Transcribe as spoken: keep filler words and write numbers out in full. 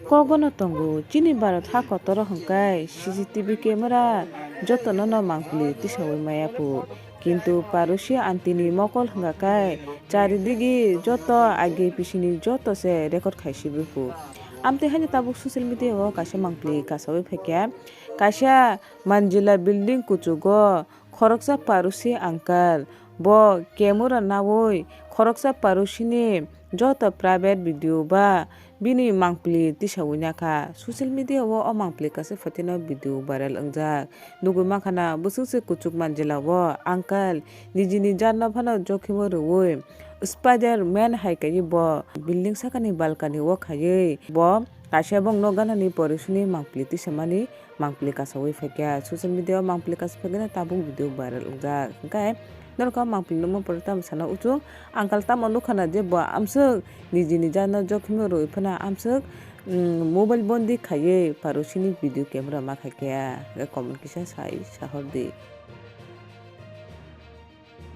Kokbono tongo, chini Bharat ha kotoro hwnkhe C C T V camera jotono no mangpili tisaui maya phu. Kintu Parusi antini mokol hwnkha khe charidigi joto age pisini joto se record khai si buphu. Amtwi haino tabuk social media o kaisa mangpili kasaui phaikha. Kaisa manjila building kuchugo khoroksa Parusi uncle bo camera naui khoroksa Parusini joto private video ba bini mangpili tisaui nakha. Social media o o mangpili kaisa photo no video viral wngjak. Nugui mankha na bwswk se kuchuk manjila o uncle nijini jar no phano jokhimo rwui Spider Man hai kaiwi bo building sakani balkani o khaiwi bo kaisa bongno ganani Parusi ni mangpili tisamani mangpili kasaui phaikha. Social media o mangpili kasa phaikhe tabuk video viral wngjak. Hwnkhe norok o mangpili nukma pore tamo sana uchu uncle tamo nukha na je bo amswk nijini jar no jokhimo rwui phano amswk, mm, mobile bondi khaiwi Parusi ni video camera ma khaikha. Hwnkhe comment kisa sai sahordi.